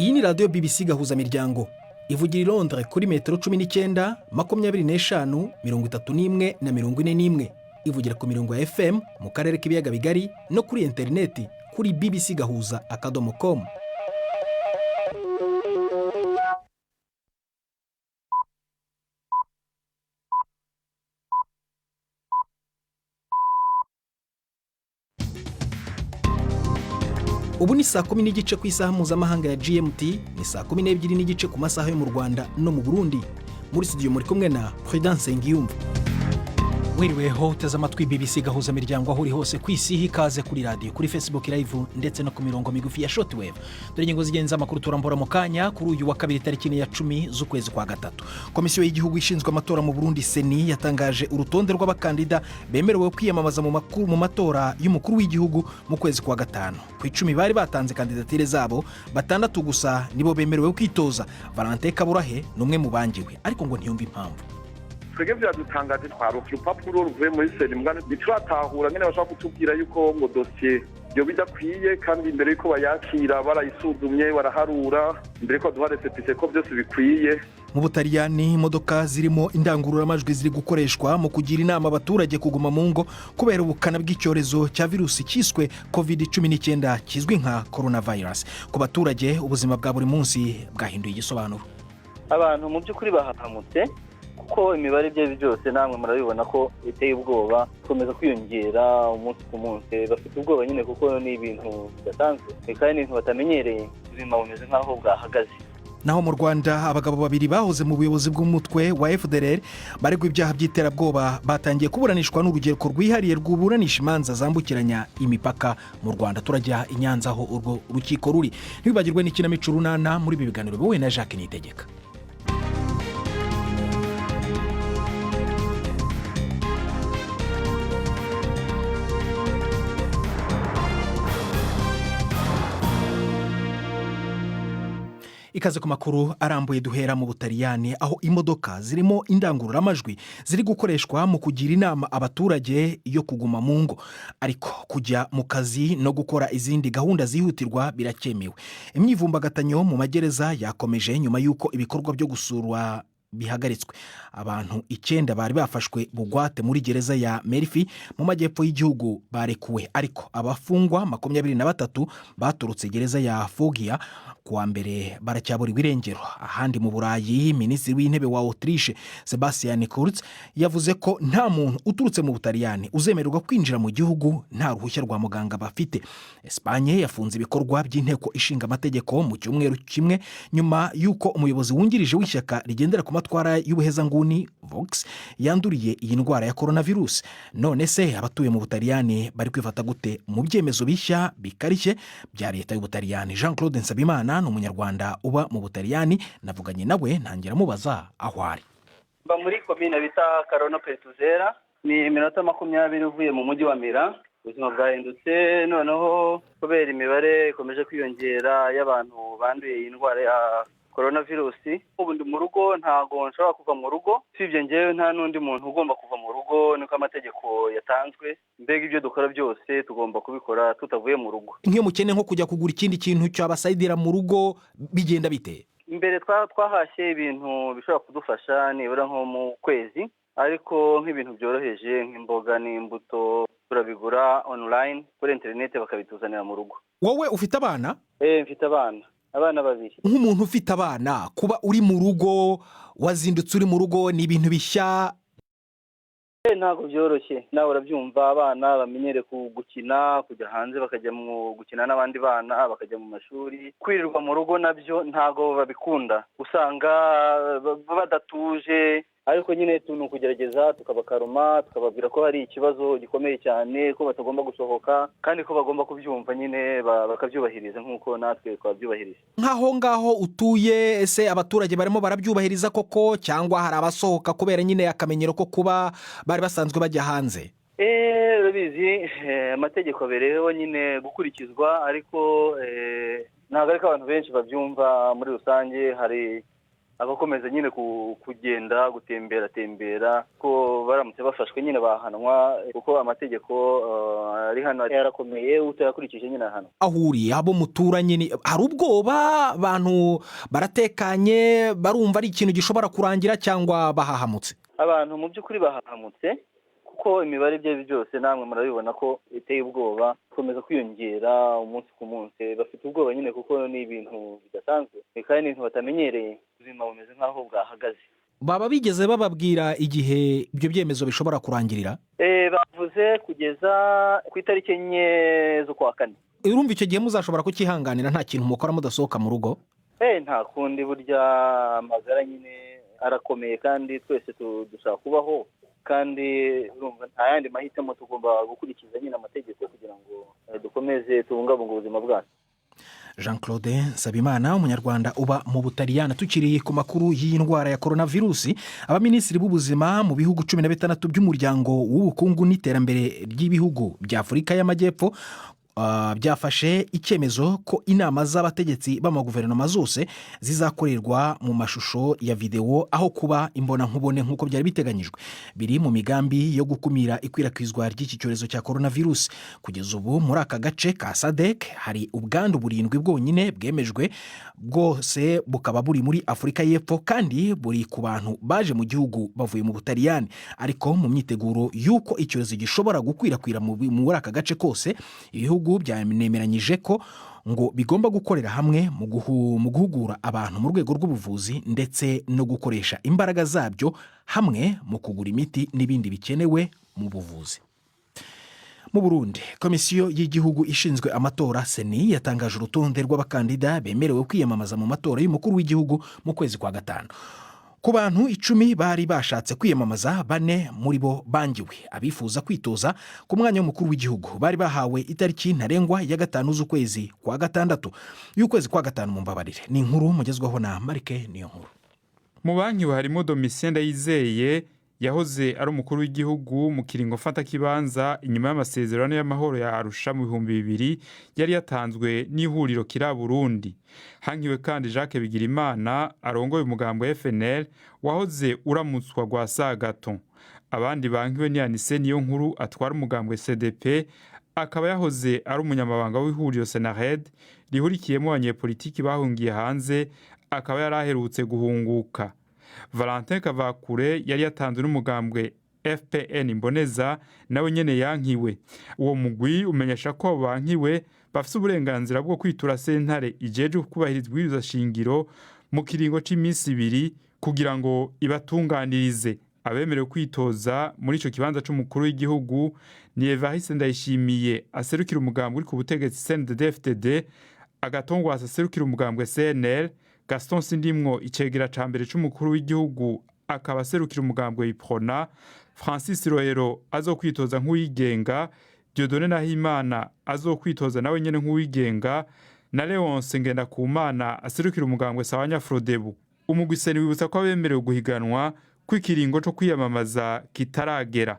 Iyi ni radiyo BBC Gahuzamiryango, ivugira i Londres kuri metero 19, 25, 31 na 41. Ivugira ku mirongo ya FM mu karere k'Ibiyaga Bigari no kuri interineti kuri bbcgahuza.com. Ubu ni saa 10:30 ku isaha mpuzamahanga ya GMT, ni saa 12:30 ku masaha yo mu Rwanda no mu Burundi. Muri studio muri kumwe na Prudence Ngiyumva. Wiriweho uteze amatwi BBC Gahuza Miryango aho uri hose ku isi, ikaze kuri radiyo, kuri Facebook Live ndetse no ku mirongo migufi ya shortwave. Dore ingingo zigenza amakuru turambura mu kanya kuri uyu wa kabiri, tariki ya 10 z'ukwezi kwa gatatu. Komisiyo y'Igihugu ishinzwe amatora mu Burundi, CENI, yatangaje urutonde rw'abakandida bemerewe kwiyamamaza mu matora y'umukuru w'igihugu mu kwezi kwa gatanu. Ku 10 bari batanze kandidatire zabo, batandatu gusa nibo bemerewe kwitoza. Valentin Kaburahe ni umwe mu bangiwe, ariko ngo ntiyumve impamvu. Twebwe byadutangaje, twaronka urupapuro ruvuye muri CENI, mbwa ntituratahura nyine bashobora kutubwira yuko ngo dosiye yoba idakwiye, kandi imbere yuko bayakira barayisuzumye, baraharura imbere yuko baduha récépissé ko byose bikwiye. Mu Butaliyani, imodoka zirimo indangururamajwi ziri gukoreshwa mu kugira inama abaturage kuguma mu ngo kubera ubukana bw'icyorezo cya virusi cyiswe COVID-19, kizwi nka coronavirus. Ku baturage, ubuzima bwa buri munsi bwahinduye igisobanuro. Abantu mu by'ukuri bahahamutse, kuko imibare, ibyo ari byo byose namwe murabibona ko iteye ubwoba, ikomeza kwiyongera umunsi ku munsi. Bafite ubwoba nyine kuko ni ibintu bidasanzwe kandi ni ibintu batamenyereye. Ubuzima bumeze nk'aho bwahagaze. Naho mu Rwanda, abagabo babiri bahoze mu buyobozi bw'umutwe wa FDLR baregwa ibyaha by'iterabwoba batangiye kuburanishwa n'urugereko rwihariye rwuburanisha imanza zambukiranya imipaka mu Rwanda. Turajya i Nyanza aho urwo rukiko ruri. Ntibibagirwe n'ikinamico Urunana muri ibi biganiro biyobowe na Jacques Niyitegeka. Ikaze ku makuru arambuye. Duhera mu Butaliyani, aho imodoka zirimo indangururamajwi ziri gukoreshwa mu kugira inama abaturage yo kuguma mu ngo, ariko kujya mu kazi no gukora izindi gahunda zihutirwa biracyemewe. Imyivumbagatanyo mu magereza yakomeje nyuma y'uko ibikorwa byo gusurwa bihagaritswe. Abantu icyenda bari bafashwe bugwate muri gereza ya Melfi mu majyepfo y'igihugu barekuwe, ariko abafungwa 23 baturutse gereza ya Foggia kuwa mbere baracyaburiwe irengero. Ahandi mu Burayi, Minisitiri w'Intebe wa Autriche, Sebastian Kurz, yavuze ko nta muntu uturutse mu Butaliyani uzemererwa kwinjira mu gihugu nta ruhushya rwa muganga bafite. Esipanye yafunze ibikorwa by'inteko ishinga amategeko mu cyumweru kimwe nyuma y'uko umuyobozi wungirije w'ishyaka rigendera ku matwara y'ubuhezanguni, Vox, yanduriye iyi ndwara ya coronavirus. None se abatuye mu Butaliyani bari kwifata gute mu byemezo bishya bikarishye bya leta y'Ubutaliyani? Jean Claude Nsabimana ni Umunyarwanda uba mu Butaliyani. Navuganye nawe, ntangira amubaza aho ari. Mba muri komine bita Karono Pertuzera, ni iminota 20 uvuye mu mujyi wa Mira. Ubuzima bwahindutse noneho kubera imibare ikomeje kwiyongera y'abantu banduye iyi ndwara ya korona virusi. Ubu ndi mu rugo, ntabwo nshobora kuva mu rugo. Usibye ngewe, nta n'undi muntu ugomba kuva mu rugo, niko amategeko yatanzwe. Mbega ibyo dukora byose tugomba kubikora tutavuye mu rugo. Nk'iyo mukeneye nko kujya kugura ikindi kintu cyabasayidira mu rugo, bigenda bite? Mbere twahashye ibintu bishobora kudufasha nibura nko mu kwezi, ariko nk'ibintu byoroheje nk'imboga n'imbuto turabigura online kuri interineti, bakabituzanira mu rugo. Wowe ufite abana? Eee, mfite abana babiri. Nk'umuntu ufite abana, kuba uri mu rugo, wazindutse uri mu rugo, ni ibintu bishya? Ntabwo byoroshye, nawe urabyumva. Abana bamenyere gukina, kujya hanze, bakajya mu gukina n'abandi bana, bakajya mu mashuri. Kwirirwa mu rugo nabyo ntabwo babikunda, usanga badatuje. Ariko nyine ni ukugerageza tukabakaruma, tukababwira ko hari ikibazo gikomeye cyane, ko batagomba gusohoka, kandi ko bagomba kubyumva nyine, bakabyubahiriza nk'uko natwe twabyubahirije. Nk'aho ngaho utuye ese, abaturage barimo barabyubahiriza koko, cyangwa hari abasohoka kubera nyine akamenyero ko kuba bari basanzwe bajya hanze? Eee, urabizi, amategeko abereyeho nyine gukurikizwa, ariko ntabwo ariko abantu benshi babyumva muri rusange. Hari Abakomeza nyine kugenda gutembera tembera, ko baramutse bafashwe nyine bahanwa, kuko amategeko ari hano yarakomeye, utayakurikije nyine ahanwa. Aho uri, abo muturanye, hari ubwoba? Abantu baratekanye, barumva ari ikintu gishobora kurangira, cyangwa bahahamutse? Abantu mu by'ukuri bahahamutse, kuko imibare, ibyo ari byo byose namwe murabibona ko iteye ubwoba, ikomeza kwiyongera umunsi ku munsi. Bafite ubwoba nyine kuko ni ibintu bidasanzwe kandi ni ibintu batamenyereye. Ubuzima bumeze nk'aho bwahagaze. Baba bigeze bababwira igihe ibyo byemezo bishobora kurangirira? Bavuze kugeza ku itariki 4 z'ukwa kane. Urumva icyo gihe muzashobora kucyihanganira, nta kintu mukora, mudasohoka mu rugo? Nta kundi, burya amagara nyine arakomeye kandi twese dushaka kubaho, kandi urumva nta yandi mahitamo, tugomba gukurikiza nyine amategeko kugira ngo dukomeze tubungabunge ubuzima bwacu. Jean Claude Nsabimana, Umunyarwanda uba mu Butaliyani. Tukiri ku makuru y'iyi ndwara ya korona virusi, abaminisitiri b'ubuzima mu bihugu 16 by'Umuryango w'Ubukungu n'Iterambere ry'Ibihugu bya Afurika y'Amajyepfo byafashe icyemezo ko inama z'abategetsi b'amaguverinoma zose zizakorerwa mu mashusho ya videwo aho kuba imbonankubone nk'uko byari biteganyijwe. Biri mu migambi yo gukumira ikwirakwizwa ry'iki cyorezo cya korona virusi. Kugeza ubu muri aka gace ka SADC hari ubwandu burindwi bwonyine bwemejwe, bwose bukaba buri muri Afurika y'Epfo kandi buri ku bantu baje mu gihugu bavuye mu Butaliyani. Ariko mu myiteguro y'uko icyorezo gishobora gukwirakwira muri aka gace kose, ibihugu byanemeranyije ko ngo bigomba gukorera hamwe mu guhugura abantu mu rwego rw'ubuvuzi, ndetse no gukoresha imbaraga zabyo hamwe mu kugura imiti n'ibindi bikenewe mu buvuzi. Mu Burundi, Komisiyo y'Igihugu ishinzwe Amatora, CENI, yatangaje urutonde rw'abakandida bemerewe kwiyamamaza mu matora y'umukuru w'igihugu mu kwezi kwa gatanu. Ku bantu 10 bari bashatse kwiyamamaza, bane muri bo bangiwe. Abifuza kwitoza ku mwanya w'umukuru w'igihugu bari bahawe itariki ntarengwa ya 5 z'ukwezi kwa gatandatu, y'ukwezi kwa gatanu, mu mbabarire. Ni inkuru mugezwaho na Marike Niyo Nkuru. Mu bankiwe harimo Domitien Ndayizeye, yahoze ari umukuru w'igihugu mu kiringo mfatakibanza inyuma y'amasezerano y'amahoro ya Arusha mu 2000, yari yatanzwe n'ihuriro Kira Burundi. Hankiwe kandi Jacques Bigirimana arongoye umugambo FNL, wahoze uramutswa rwa Agathon. Abandi bankiwe ni Anicet Niyonkuru atwara umugambwe CDP, akaba yahoze ari umunyamabanga w'ihuriro Senared rihurikiyemo abanyepolitiki bahungiye hanze, akaba yari aherutse guhunguka. Valentin Kavakure yari yatanzwe n'umugambwe FPN Imboneza, nawe nyene yankiwe. Uwo mugwi umenyesha ko abo bankiwe bafise uburenganzira bwo kwitura sentare ijejwe kubahiriza ibwirizwa shingiro mu kiringo c'imisi 2 kugira ngo ibatunganirize. Abemerewe kwitoza muri ico kibanza c'umukuru w'igihugu ni Evariste Ndayishimiye aserukira umugambwe uri ku butegetsi CNDD-FDD, Agathon Rwasa aserukira umugambwe CNL, Gaston Sindimwo, icegera ca mbere c'umukuru w'igihugu, akaba aserukira umugambwe Uprona, Francis Rohero azokwitoza nk'uwigenga, Dieudonné Nahimana azokwitoza nawe nyene nk'uwigenga, na Leonce Ngendakumana aserukira umugambwe Sawanya Frodebu. Umugwi CENI wibutsa ko abemerewe guhiganwa kw'ikiringo co kwiyamamaza kitaragera.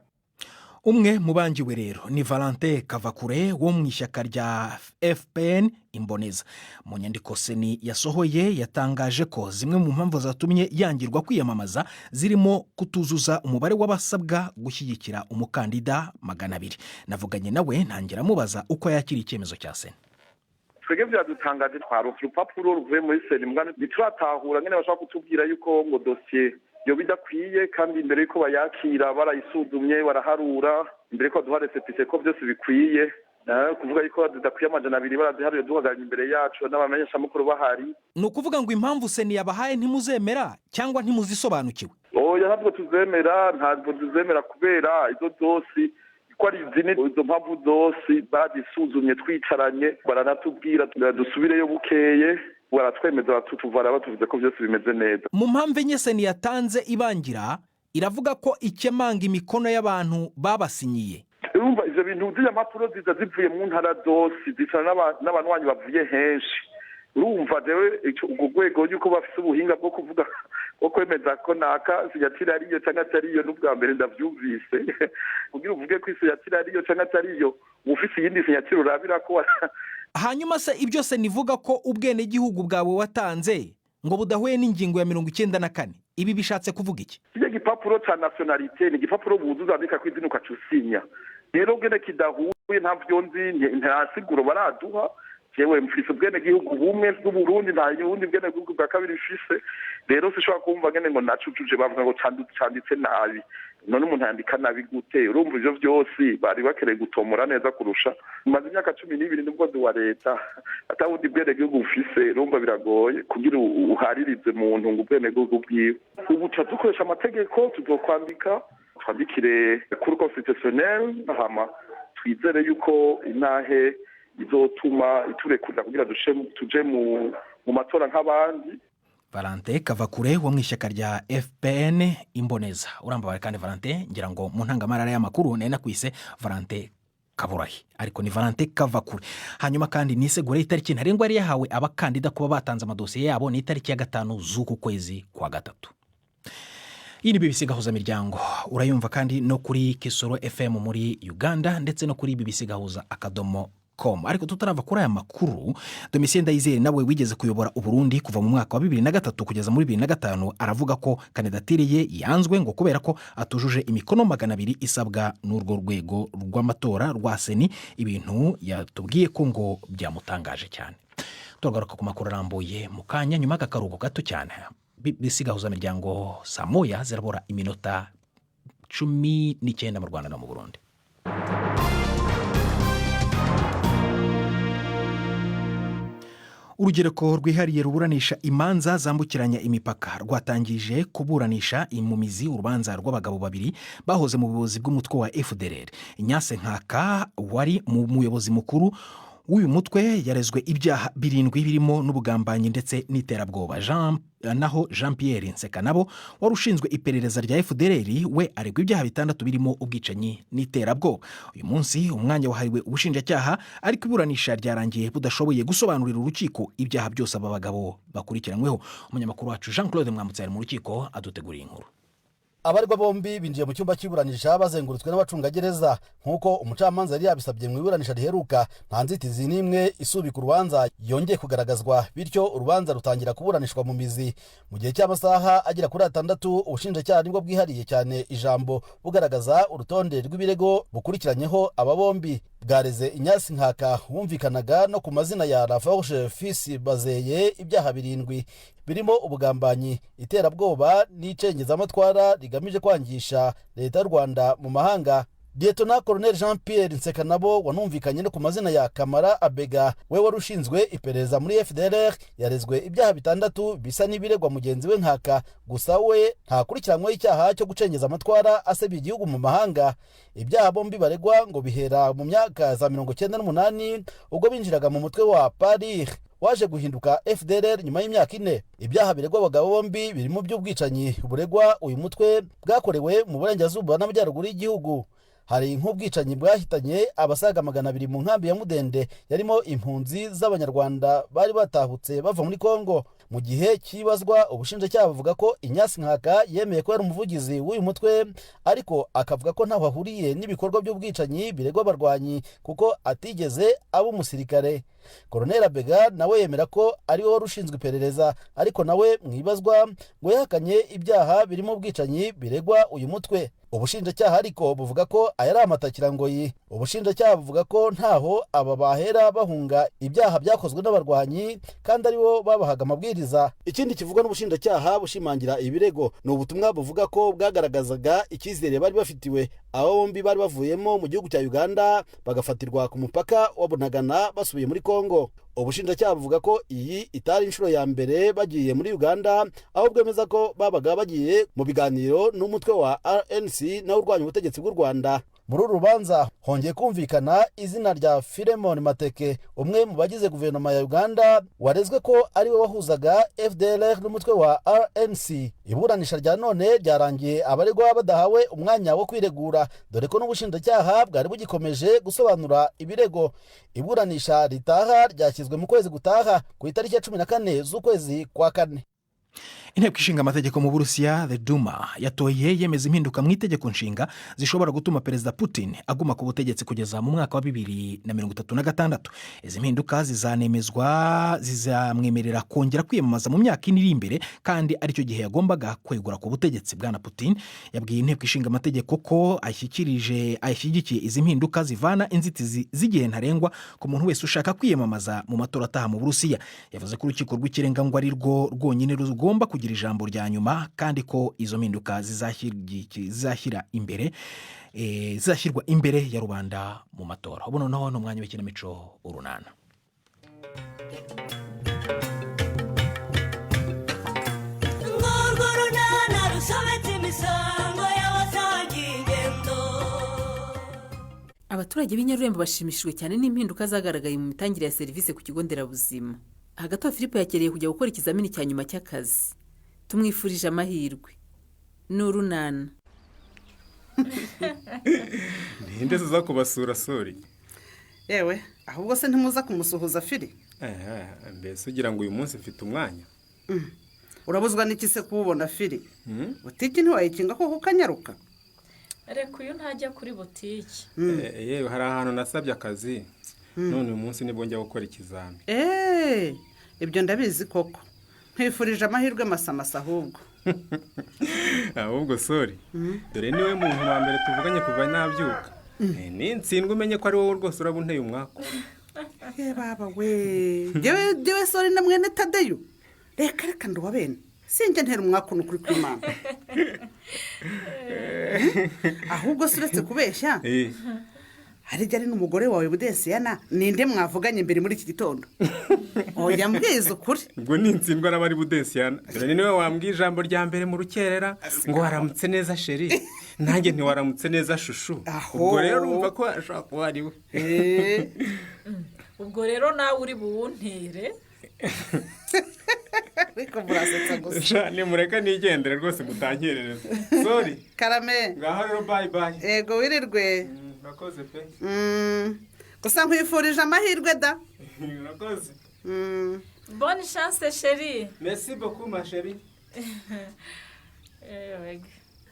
Umwe mu bangiwe rero ni Valentin Kavakure wo mu ishyaka rya FPN Imboneza. Mu nyandiko CENI yasohoye, yatangaje ko zimwe mu mpamvu zatumye yangirwa kwiyamamaza zirimo kutuzuza umubare w'abasabwa gushyigikira umukandida, 200. Navuganye nawe, ntangira amubaza uko yakira icyemezo cya CENI. Twebwe byadutangaje, twaronse urupapuro ruvuye muri CENI, mbwa ntituratahura nyine bashobora kutubwira yuko ngo dosiye yoba idakwiye, kandi imbere y'uko bayakira barayisuzumye, baraharura, imbere y'uko baduha récépissé ko byose bikwiye. Kuvuga yuko zidakwiye 200, baraziharuye duhagaranye imbere yacu n'abamenyeshamakuru bahari. Ni ukuvuga ngo impamvu CENI yabahaye ntimuzemera cyangwa ntimuzisobanukiwe? Oya, ntabwo tuzemera, ntabwo tuzemera, kubera izo zose ko ari zine, izo mpamvu zose barazisuzumye twicaranye, baranatubwira dusubireyo bukeye, baratwemeza, batutuvara, batuvuze ko byose bimeze neza. Mu mpamvu enye CENI yatanze ibangira, iravuga ko ikemanga imikono y'abantu babasinyiye. Urumva ivyo bintu, ziriya mpapuro ziza zivuye mu ntara zose, zisana n'abanywanyi bavuye henshi. Urumva jewe urwo rwego yuko bafise ubuhinga bwo kuvuga, bwo kwemeza ko naka signature ariyo canke atariyo, n'ubwa mbere ndavyumvise. Kugira uvuge ko isignature ariyo canke atariyo, uba ufise iyindi signature urabira ko. Hanyuma se ibyo CENI ivuga ko ubwenegihugu bwawe watanze Ngo budahuye n'ingingo ya 94. Ibi bishatse kuvuga iki? Kijya gipapuro ca nationalité ni igipapuro buzuza, wandika ko izina, ukaca usinya. Rero ngene kidahuye ntavyo nzi, nta siguro baraduha. Jewe mfise ubwenegihugu bumwe bw'Uburundi, nta bundi bwenegihugu bwa kabiri mfise. Rero sinshobora kumva ngene ngo nacujuje, bavuga ngo canditse nabi. None umuntu yandika nabi gute? Urumva ivyo vyose bari bakeneye gutomora neza kurusha. Maze imyaka 12 n'umukozi wa leta, ata bundi bwenegihugu mfise. Urumva biragoye kugira uharirize muntu ngo ubwenegihugu bwiwe. Ubu tuca dukoresha amategeko, tuzokwandika, twandikire Cour constitutionnelle, hama twizere yuko intahe izotuma iturekurira kugira tuje mu matora nk'abandi. Valentin Kavakure wo mu ishyaka rya FPN Imboneza. Urambabare kandi Valentin, ngira ngo mu ntangamarara y'amakuru nari nakwise Valentin Kaburahi, ariko ni Valentin Kavakure. Hanyuma kandi nisegure, itariki ntarengwa yari yahawe abakandida kuba batanze amadosiye yabo ni itariki ya 5 z'uku kwezi kwa gatatu. Iyi ni BBC Gahuzamiryango, urayumva kandi no kuri Kisoro FM muri Uganda ndetse no kuri bbcgahuza.com. Ariko tutarava kuri aya makuru, Domitien Ndayizeye nawe wigeze kuyobora Uburundi kuva mu mwaka wa 2003 kugeza muri 2005, aravuga ko kandidatire ye yanzwe ngo kubera ko atujuje imikono 200 isabwa n'urwo rwego rw'amatora rwa CENI, ibintu yatubwiye ko ngo byamutangaje cyane. Turagaruka ku makuru arambuye mu kanya nyuma y'akaruhuko gato cyane. BBC Gahuzamiryango, saa moya zirabura iminota 19 mu Rwanda no mu Burundi. Urugereko rwihariye ruburanisha imanza zambukiranya imipaka rwatangije kuburanisha mu mizi urubanza rw'abagabo babiri bahoze mu buyobozi bw'umutwe wa FDLR. Ignace Nkaka wari mu muyobozi mukuru w'uyu mutwe yarezwe ibyaha birindwi birimo n'ubugambanyi ndetse n'iterabwoba. Naho Jean Pierre Nsekanabo wari ushinzwe iperereza rya FDLR we aregwa ibyaha bitandatu birimo ubwicanyi n'iterabwoba. Uyu munsi umwanya wahariwe ubushinjacyaha, ariko iburanisha ryarangiye budashoboye gusobanurira urukiko ibyaha byose aba bagabo bakurikiranyweho. Umunyamakuru wacu Jean Claude Mwambutsa yari mu rukiko, aduteguriye inkuru. Abaregwa bombi binjiye mu cyumba cy'iburanisha bazengurutswe n'abacungagereza nk'uko umucamanza yari yabisabye mu iburanisha riheruka. Nta nzitizi n'imwe isubika urubanza yongeye kugaragazwa, bityo urubanza rutangira kuburanishwa mu mizi. Mu gihe cy'amasaha agera kuri 6, ubushinjacyaha nibwo bwihariye cyane ijambo, bugaragaza urutonde rw'ibirego bukurikiranyeho aba bombi. Bwareze Ignace Nkaka, wumvikanaga no ku mazina ya Laforge Fils Bazeye, ibyaha birindwi birimo ubugambanyi, iterabwoba n'icengezamatwara rigamije kwangisha leta y'u Rwanda mu mahanga. Liyetona Koloneli Jean Pierre Nsekanabo, wanumvikanye no ku mazina ya Kamara Abega, we wari ushinzwe iperereza muri FDLR, yarezwe ibyaha bitandatu bisa n'ibiregwa mugenzi we Nkaka, gusa we ntakurikiranyweho icyaha cyo gucengeza amatwara asebya igihugu mu mahanga. Ibyaha bombi baregwa ngo bihera mu myaka za 98, ubwo binjiraga mu mutwe wa PARIR waje guhinduka FDLR nyuma y'imyaka 4. Ibyaha biregwa abagabo bombi birimo by'ubwicanyi buregwa uyu mutwe bwakorewe mu burengerazuba n'amajyaruguru y'igihugu. Hari nk'ubwicanyi bwahitanye abasaga 200 mu nkambi ya Mudende yarimo impunzi z'Abanyarwanda bari batahutse bava muri Kongo. Mu gihe cyibazwa, ubushinjacyaha buvuga ko Ignace Nkaka yemeye ko yari umuvugizi w'uyu mutwe, ariko akavuga ko ntaho ahuriye n'ibikorwa by'ubwicanyi biregwa abarwanyi kuko atigeze aba umusirikare. Koroneli Abega nawe yemera ko ari we wari ushinzwe iperereza, ariko nawe mu ibazwa ngo yahakanye ibyaha birimo ubwicanyi biregwa uyu mutwe. Ubushinjacyaha ariko buvuga ko aya ari amatakirangoyi. Ubushinjacyaha buvuga ko ntaho aba bahera bahunga ibyaha byakozwe n'abarwanyi kandi aribo babahaga amabwiriza. Ikindi kivugwa n'ubushinjacyaha bushimangira ibirego ni ubutumwa buvuga ko bwagaragazaga icyizere bari bafitiwe aba bombi bari bavuyemo mu gihugu cya Uganda, bagafatirwa ku mupaka wa Bunagana basubiye muri Kongo. Ubushinjacyaha buvuga ko iyi itari inshuro ya mbere bagiye muri Uganda, aho bwemeza ko babaga bagiye mu biganiro n'umutwe wa RNC nawe urwanya ubutegetsi bw'u Rwanda. Muri uru rubanza hongeye kumvikana izina rya Philemon Mateke, umwe mu bagize guverinoma ya Uganda, warezwe ko ari we wahuzaga FDLR n'umutwe wa RNC. Iburanisha rya none ryarangiye abaregwa badahawe umwanya wo kwiregura, dore ko n'ubushinjacyaha bwari bugikomeje gusobanura ibirego. Iburanisha ritaha ryashyizwe mu kwezi gutaha ku itariki ya 14 z'ukwezi kwa kane. Inteko Ishinga Amategeko mu Burusiya, the Duma, yatoye yemeza impinduka mu itegeko nshinga zishobora gutuma Perezida Putin aguma ku butegetsi kugeza mu mwaka wa 2036. Izi mpinduka zizanemezwa zizamwemerera kongera kwiyamamaza mu myaka 4 iri imbere, kandi aricyo gihe yagombaga kwegura ku butegetsi. Bwana Putin yabwiye Inteko Ishinga Amategeko ko ashyikirije ashyigikiye izi mpinduka zivana inzitizi z'igihe ntarengwa ku muntu wese ushaka kwiyamamaza mu matora ataha mu Burusiya. Yavuze ko Urukiko rw'Ikirenga ngo ari rwo rwonyine rugomba kugira ijambo rya nyuma, kandi ko izo mpinduka zizashyira imbere zizashyirwa imbere ya rubanda mu matora. Ubu noneho ni umwanya w'ikinamico Urunana. Ngurwo runana rusobetse imisango y'abasangiye ingendo. Abaturage b'iNyarurembo bashimishijwe cyane n'impinduka zagaragaye mu mitangire ya serivisi ku kigo nderabuzima. Hagati aho, Philippe yakereye kujya gukora ikizamini cya nyuma cy'akazi. Tumwifurije amahirwe. Ni Urunana. Ninde uza kubasura, Sori? Yewe, ahubwo se ntimuza kumusuhuza, Firi? Ehe, mbese ugira ngo uyu munsi mfite umwanya? Urabuzwa n'iki se kuwubona, Firi? Butiki ntiwayikinga koko ukanyaruka? Reka, uyu ntajya kuri butiki. Yewe, hari ahantu nasabye akazi, none uyu munsi nibwo njya gukora ikizami. Eee, ibyo ndabizi koko. Nkwifurije amahirwe masamasa ahubwo. Ahubwo Sori, dore niwe muntu wa mbere tuvuganye kuva nabyuka. Nintsindwa umenye ko ari wowe rwose uraba unteye umwaku. Ye baba we, jyewe Sori na mwene Tadeyo? Reka reka, nduwa bene sinjya ntera umwaku, ni ukuri kw'Imana. Ahubwo se uretse kubeshya, hari igihe ari n'umugore wawe Budesiyana, ninde mwavuganye mbere muri iki gitondo? Oya, mbwiza ukuri. Ubwo nintsindwa araba ari Budesiyana, dore niwe wambwiye ijambo rya mbere mu rukerera ngo: "Waramutse neza, chéri." Nanjye nti: "Waramutse neza, chouchou." Aho. Ubwo rero urumva ko ashobora kuba ari we. Ubwo rero nawe uri buwuntere. Ariko murasetsa gusa. Sha, nimureka nigendere rwose, mutankerereza. Sori. Karame. Ngaho rero, bye bye. Yego, wirirwe. Urakoze pe. Gusa nkwifurije amahirwe da. Urakoze. Bonne chance, chéri. Merci beaucoup, ma chérie. Ewe.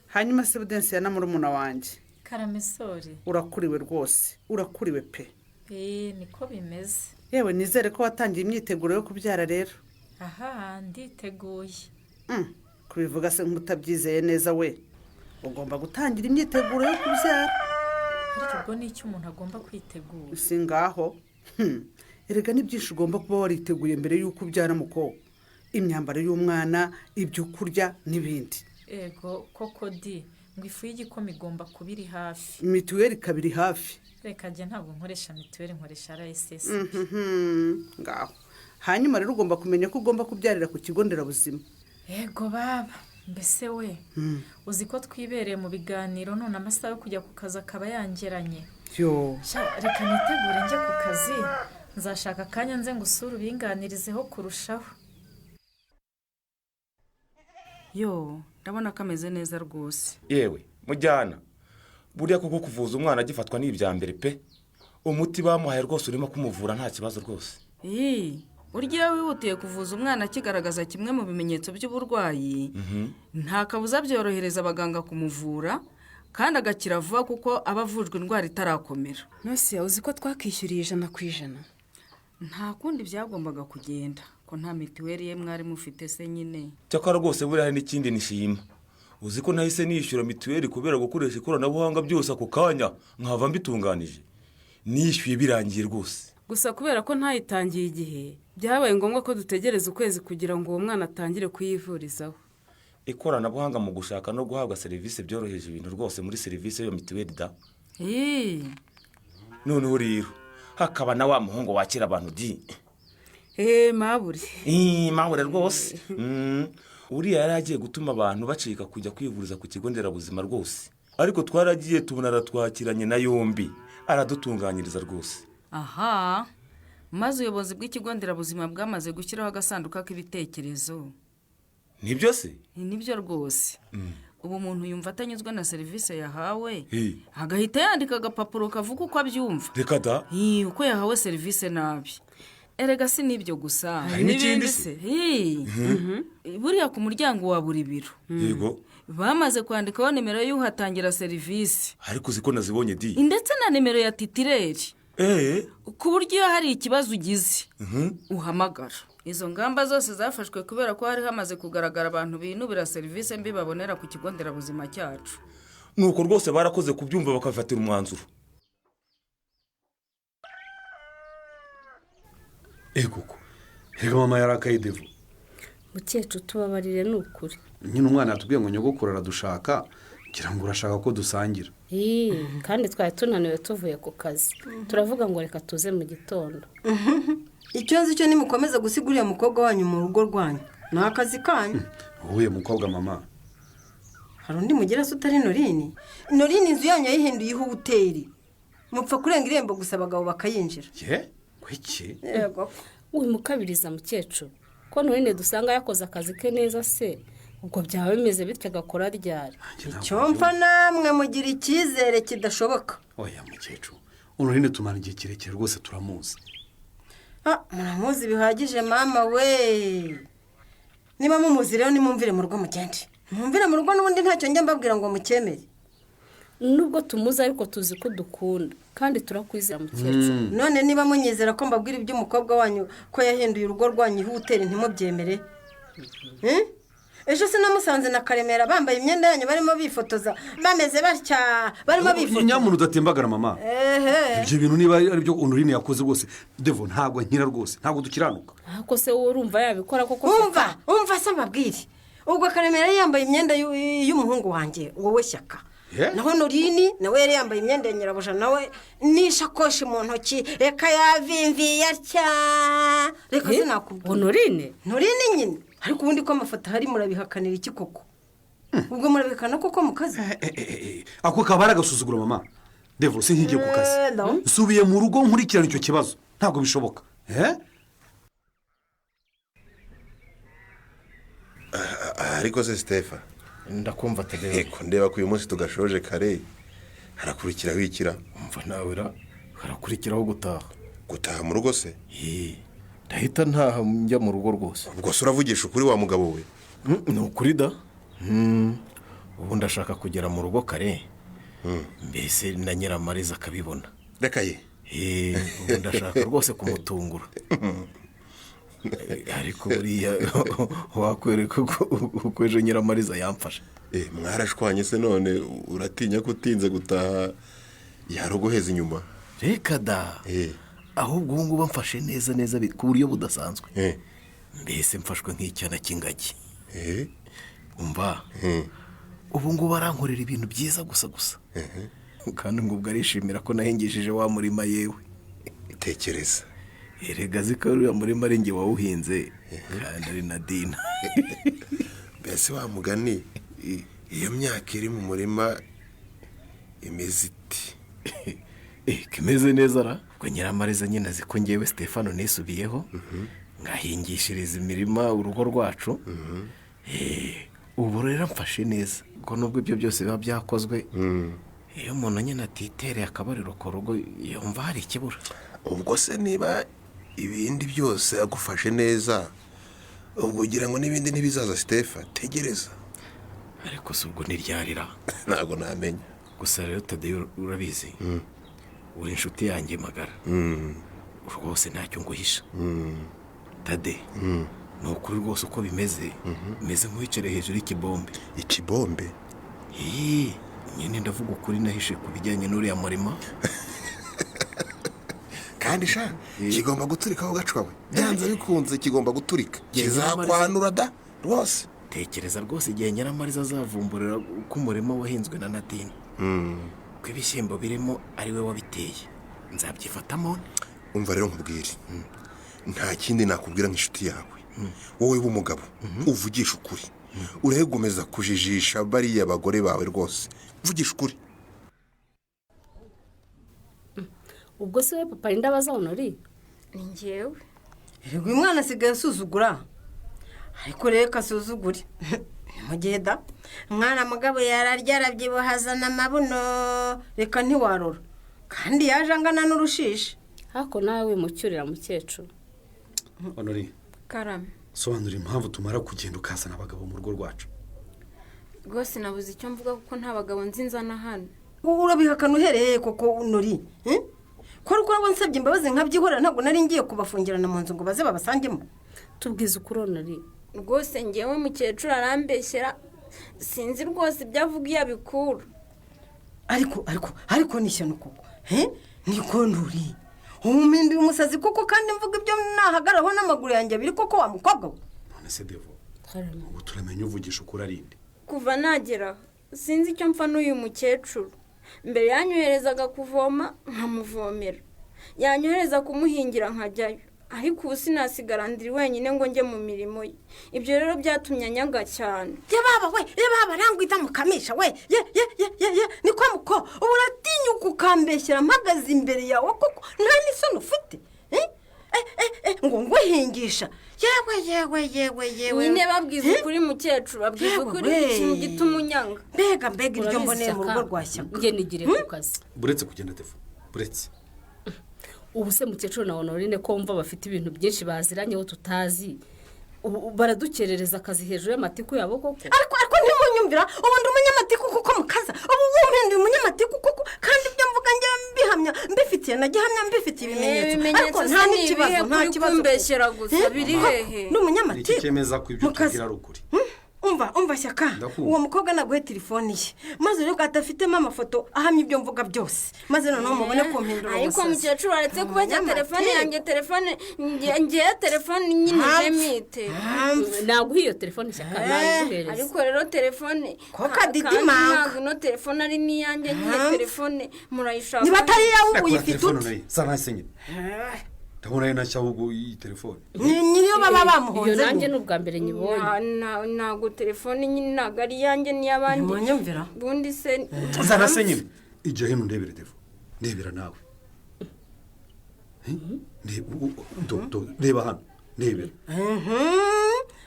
Hanyuma se Budensiyana, murumuna wanjye? Karame, Sori. Urakuriwe rwose, urakuriwe pe. Eee, niko bimeze. Yewe, nizere ko watangiye imyiteguro yo kubyara rero. Aha, nditeguye. Kubivuga se nk'utabyizeye neza we? Ugomba gutangira imyiteguro yo kubyara. Ariko ubwo ni icyo umuntu agomba kwitegura? Si ngaho. Erega ni byinshi ugomba kuba wariteguye mbere y'uko ubyara, mukobwa: imyambaro y'umwana, ibyo kurya n'ibindi. Ego koko di, ngo ifu y'igikoma igomba kuba iri hafi. Mituweli ikaba iri hafi. Reka jya, ntabwo nkoresha mituweli, nkoresha RSSB. Ngaho hanyuma rero ugomba kumenya ko ugomba kubyarira ku kigo nderabuzima. Ego baba, mbese we, uzi ko twibereye mu biganiro, none amasaha yo kujya ku kazi akaba yangeranye? Yo. Sha, reka nitegure njye ku kazi, nzashaka akanya nze ngo usure ubinganirizeho kurushaho. Yo, ndabona ko ameze neza rwose. Yewe mujyana, buriya koko kuvuza umwana agifatwa ni ibya mbere pe. Umuti bamuhaye rwose urimo kumuvura, nta kibazo rwose. Ii, burya iyo wihutiye kuvuza umwana akigaragaza kimwe mu bimenyetso by'uburwayi, nta kabuza byorohereza abaganga kumuvura kandi agakira vuba, kuko aba avujwe indwara itarakomera. Nose uzi ko twakishyuriye 100%? Nta kundi byagombaga kugenda, ko nta mituweli ye mwari mufite se nyine. Cyakora rwose buriya hari n'ikindi nishima. Uzi ko nahise nishyura mituweli kubera gukoresha ikoranabuhanga, byose ako kanya nkava mbitunganije, nishyuye birangiye rwose. Gusa kubera ko ntayitangiye igihe, byabaye ngombwa ko dutegereza ukwezi kugira ngo uwo mwana atangire kuyivurizaho. Ikoranabuhanga mu gushaka no guhabwa serivisi byoroheje ibintu rwose muri serivisi yo mituweli da. Noneho rero hakaba na wa muhungu wakira abantu di. Eee, mabure. Ii, mabure rwose. Uriya yari agiye gutuma abantu bacika kujya kwivuriza ku kigo nderabuzima rwose, ariko twaragiye tubona aratwakiranye na yombi, aradutunganyiriza rwose. Aha, maze ubuyobozi bw'ikigo nderabuzima bwamaze gushyiraho agasanduku k'ibitekerezo. Nibyo se? Nibyo rwose. Ubu umuntu yumva atanyuzwe na serivisi yahawe, agahita yandika agapapuro kavuga uko abyumva. Reka da! Uko yahawe serivisi nabi. Erega si n'ibyo gusa. Hari n'ikindi se? Buriya ku muryango wa buri biro Yego. Bamaze kwandikaho nimero y'uhatangira serivisi. Ariko uzi ko nazibonye di. Ndetse na nimero ya titulaire, ku buryo iyo hari ikibazo ugize uhamagara. Izo ngamba zose zafashwe kubera ko hari hamaze kugaragara abantu binubira serivisi mbi babonera ku kigo nderabuzima cyacu. Nuko rwose barakoze kubyumva bakabifatira umwanzuro. Koko reka mama yarakaye Devo. Mukecuru, tubabarire ni ukuri. Nyine umwana yatubwiye ngo nyogokuru aradushaka, ngira ngo urashaka ko dusangira. Kandi twari tunaniwe tuvuye ku kazi, turavuga ngo reka tuze mu gitondo. Icyo nzi cyo, nimukomeza gusiga uriya mukobwa wanyu mu rugo rwanyu, ni akazi kanyu. Uhuye mukobwa mama? Hari undi mugira se utari Norini? Norini inzu yanyu yayihinduye ihoteli, mupfa kurenga irembo gusa abagabo bakayinjira. Ye, kuki? Yego. Wimukabiriza mukecuru, ko Norini dusanga yakoze akazi ke neza se, ubwo byaba bimeze bityo agakora ryari? Icyo mfa namwe mugira icyizere kidashoboka. Oya mukecuru, Norini tumara igihe kirekire rwose, turamuzi. Muramuzi bihagije mama we. Niba mumuzi rero nimumvire mu rugo mugende. Mumvire mu rugo, n'ubundi ntacyo njya mbabwira ngo mukemere. Nubwo tumuzi ariko tuzi ko dukunda kandi turakwizera mukecuru. None niba munyizera ko mbabwira iby'umukobwa wanyu ko yahinduye urugo rwanyu ihoteli, ntimubyemere? Ejo sinamusanze na Karemera bambaye imyenda yanyu barimo bifotoza bameze batya, barimo bifotoza. Nyamuntu udatembagara mama. Ibyo bintu niba ari byo Honorine yakoze rwose, Devo ntabwo nkira rwose, ntabwo dukiranuka. Ariko se wowe urumva yabikora koko? Umva se mbabwire, ubwo Karemera yari yambaye imyenda y'umuhungu wanjye wowe Shyaka, naho Norini nawe yari yambaye imyenda ya nyirabuja, nawe n'ishakoshi mu ntoki, reka yavimviye atya, reka sinakubwira. Honorine? Norine nyine. Ariko ubundi ko amafoto ahari murabihakanira iki koko? Ubwo murabihakana koko mu kazi? Ako kaba ari agasuzuguro mama. Devo sinkigiye ku kazi, nsubiye mu rugo nkurikirana icyo kibazo, ntabwo bishoboka. Ariko se Stefa, ndakumva Tadeyo. Eko ndeba ko uyu munsi tugashoje kare, harakurikiraho ikira. Umva nawe ra, harakurikiraho gutaha. Gutaha mu rugo se? Ndahita ntaha njya mu rugo rwose. Ubwo se uravugisha ukuri wa mugabo we? Ni ukuri da. Ubu ndashaka kugera mu rugo kare, mbese na Nyiramariza akabibona. Reka ye. Ubu ndashaka rwose kumutungura. Ariko buriya wakwereka uko ejo Nyiramariza yamfashe. Mwarashwanye se none uratinya ko utinze gutaha yaruguheza inyuma? Reka da. Ahubwo ubu ngubu mfashe neza neza ku buryo budasanzwe. Mbese mfashwe nk'icyana cy'ingagi. Umva, ubu ngubu arankorera ibintu byiza gusa gusa, kandi ngo ubwo arishimira ko nahingishije wa murima yewe. Tekereza. Erega azi ko uriya murima ari njye wawuhinze kandi ari na Dina. Mbese wa mugani, iyo myaka iri mu murima imeze iti? Kimeze neza ra. Ubwo Nyiramariza nyine azi ko ngewe Stefano nisubiyeho ngahingishiriza imirima urugo rwacu. Ubu rero mfashe neza ko nubwo ibyo byose biba byakozwe, iyo umuntu nyine atitereye akabariro ku rugo yumva hari ikibura. Ubwo se niba ibindi byose agufashe neza, ubwo ugira ngo n'ibindi ntibizaza Stefa? Tegereza. Ariko si ubwo ntiryarira? Ntabwo namenya. Gusa rero Tadeyo urabizi, uri inshuti yanjye magara rwose, ntacyo nguhisha. Tade, ni ukuri rwose uko bimeze, meze nk'uwicareye hejuru y'ikibombe. Ikibombe? Nyine ndavuga ukuri nahishe ku bijyanye n'uriya murima. Kandi sha kigomba guturika aho gacwawe, byanze bikunze kigomba guturika, kizakwanura da rwose. Tekereza rwose igihe Nyiramariza azavumburira ko umurima wahinzwe na Nadine, ko ibishyimbo birimo ari we wabiteye, nzabyifatamo. Umva rero nkubwire, nta kindi nakubwira nk'inshuti yawe, wowe w'umugabo uvugisha ukuri, uregomeza kujijisha bariya bagore bawe rwose, uvugisha ukuri. Ubwo se we papa ndabaza Honori? Ni njyewe. Erega uyu mwana asigaye asuzugura. Ariko reka asuzugure. Mu gihe da mwana mugabo yararya arabyibuha azana amabuno, reka ntiwarora. Kandi yaje angana n'urushishi. Hako nawe wimucyurira mukecuru. Honori, Karame. Sobanura impamvu tumara kugenda ukazana abagabo mu rugo rwacu. Rwose nabuze icyo mvuga kuko nta bagabo nzi nzana hano. Urabihakana uhereye koko Honori? Ko ari uko nsabye imbabazi nkabyihorera, ntabwo nari ngiye kubafungirana mu nzu ngo baze babasangemo. Tubwize ukuri Honori. Rwose ngewe mukecuru arambeshyera, sinzi rwose ibyo avuga iyo abikura. Ariko ariko ariko ni ishyano koko. Niko Nduri, umpinduye umusazi koko, kandi mvuga ibyo nahagaraho n'amaguru yanjye abiri koko wa mukobwa we. None se Devo, ubu turamenya uvugisha ukuri arinde? Kuva nagera sinzi icyo mpfa n'uyu mukecuru. Mbere yanyoherezaga kuvoma nkamuvomera, yanyohereza kumuhingira nkajyayo, ariko ubu sinasigara ndiri wenyine ngo njye mu mirimo ye. Ibyo rero byatumye anyaga cyane. Ye baba we, ye baba rangwita mukamisha we, ye ye ye ye ye, niko muko ubu uratinyuka ukambeshyera mpagaze imbere yawe koko, nta n'isoni ufite? Ngo nguhingisha. Yewe yewe yewe yewe. Nyine babwiza ukuri mukecuru, babwiza ukuri ikintu gituma unyanga. Mbega mbega iryo mboneye mu rugo rwa Shyaka. Nge nigire ku kazi. Buretse kugenda Devo, buretse. Ubu se mukecuru na Honorine ko wumva bafite ibintu byinshi baziranyeho tutazi, baradukerereza akazi hejuru y'amatiku yabo koko. Ariko ariko ntimunyumvira, ubu ndi umunyamatiku kuko mukaza, ubu wumpinduye umunyamatiku koko, kandi ibyo mvuga njye mbihamya, mbifitiye na gihamya, mbifitiye ibimenyetso. Ariko nta n'ikibazo, nta kibazo. Kumbeshyera gusa biri hehe? Ni umunyamatiku. Iki cyemeza ko ibyo tubwira ari ukuri. Umva umva Shyaka, uwo mukobwa naguhe telefone ye, maze rero atafitemo amafoto ahamya ibyo mvuga byose, maze noneho mubone kumpindura umusazi. Ariko mukecuru aretse kubajya telefone yanjye, telefone ngiye telefone nyine jemite. Naguha iyo telefone Shyaka, nayiguhereza. Ariko rero telefone koka didimanga, ntabwo ino telefone ari n'iyanjye nyine, telefone murayishaka. Niba atari iyawe uyifite ute? Zana se nyine. Ndabona ari nashya ahubwo iyi telefone. Nyiriyo baba bamuhonze. Iyo nanjye ni ubwa mbere nyibonye. Ntabwo telefone nyine ntabwo ari iyanjye n'iy'abandi. Ntimunyumvira. Ubundi se. Zana se nyine. Ijya hino ndebere Devo. Ndebera nawe. Reba hano. Ndebera.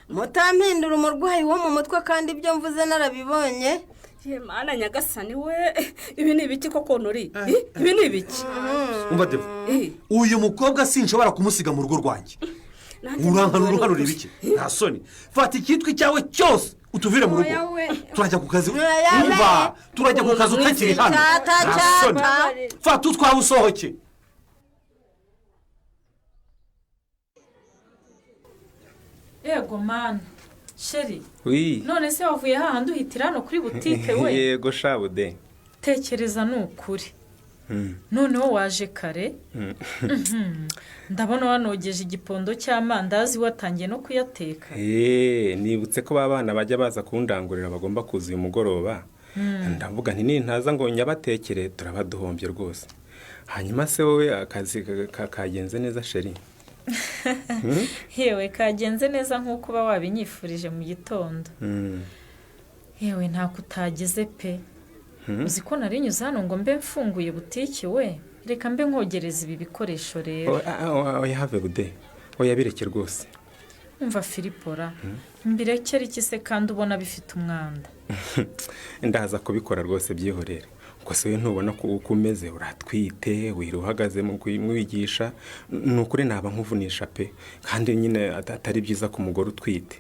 Mutampindura umurwayi wo mu mutwe kandi ibyo mvuze narabibonye. Mana nyagasani we, ibi ni ibiki koko Honori? Ibi ni ibiki? Umva Devo, uyu mukobwa sinshobora kumusiga mu rugo rwanjye. Urankanura ibiki? Nta soni. Fata icyitwa cyawe cyose utuvire mu rugo. Turajya ku kazi. Umva, turajya ku kazi utakiri hano. Nta soni. Fata utwawe usohoke. Yego mana. Sheri, none se wavuye hahandi uhitira hano kuri butike we? Yego shabude. Tekereza ni ukuri. Noneho waje kare. Ndabona wanogeje igipondo cy'amandazi watangiye no kuyateka. Nibutse ko babana bajya baza kundangurira bagomba kuza uyu mugoroba. Ndavuga nti nintaza ngo nyabatekere turabaduhombye rwose. Hanyuma se wowe akazi kagenze neza Sheri? Yewe kagenze neza nk'uko uba wabinyifurije mu gitondo. Yewe ntako utageze pe. Uzi ko narinyuze hano ngo mbe mfunguye butike we, reka mbe nkogereza ibi bikoresho rero. Oya have bude, oya bireke rwose. Umva Filipora, mbirekere iki se kandi ubona bifite umwanda? Ndaza kubikora rwose byihorere. Ubwo se ntubona ko uko umeze uratwite, wira uhagaze mu kumwigisha, ni ukuri naba nkuvunisha pe, kandi nyine atari byiza ku mugore utwite.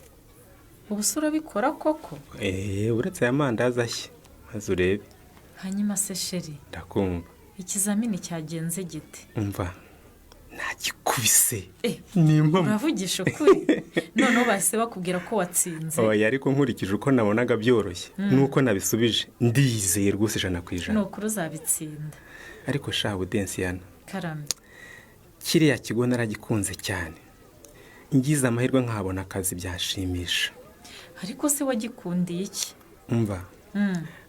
Ubu se urabikora koko? Uretse aya mandazi ashye, maze urebe. Hanyuma se Sheri, ndakumva. Ikizamini cyagenze gite? Umva, nagikubise. Ni impamo. Uravugisha ukuri? Noneho bahise bakubwira ko watsinze. Oya, ariko nkurikije uko nabonaga byoroshye nuko nabisubije, ndizeye rwose 100%. Ni ukuri uzabitsinda. Ariko sha Budensiyana, Karame, kiriya kigo naragikunze cyane. Ngize amahirwe nkahabona akazi byashimisha. Ariko se wagikundiye iki? Umva,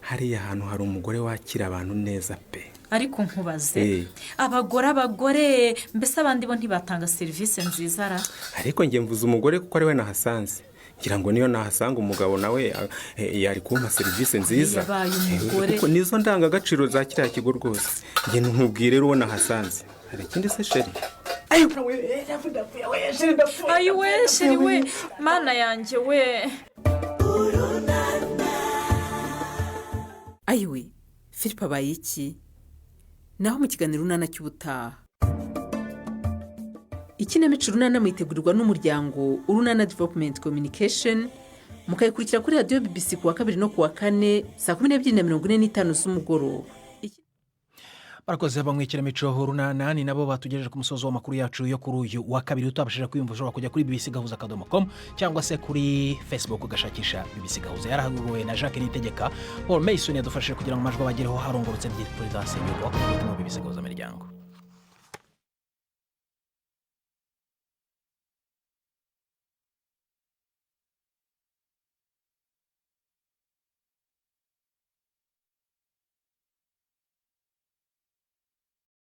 hariya hantu hari umugore wakira abantu neza pe. Ariko nkubaze, abagore mbese abandi bo ntibatanga serivisi nziza ra? Ariko nge mvuze umugore kuko ari we nahasanze. Ngira ngo niyo nahasanga umugabo nawe yari kumpa serivisi nziza. Kuko nizo ndangagaciro za kiriya kigo rwose. Nge nkubwire rero uwo nahasanze. Hari ikindi se Sheri? Ayiwe Sheri we, mana yanjye we. Ayiwe, Philippe abaye iki? Naho mu kiganiro Urunana cy'ubutaha. Ikinamico Urunana muyitegurirwa n'umuryango Urunana Development Communication, mukayikurikira kuri radiyo BBC ku wa kabiri no ku wa kane saa 12:45 z'umugoroba. Barakoze bamwe ikinamico Urunana, ni nabo batugejeje ku musozo w'amakuru yacu yo kuri uyu wa kabiri. Utabashije kwiyumva ushobora kujya kuri bbcgahuza.com cyangwa se kuri Facebook ugashakisha BBC Gahuza. Yarahaguruwe na Jacques Niyitegeka. Paul Mason yadufashije kugira ngo amajwi abagereho harongorotse. Prudence Yuko mu BBC Gahuza Miryango.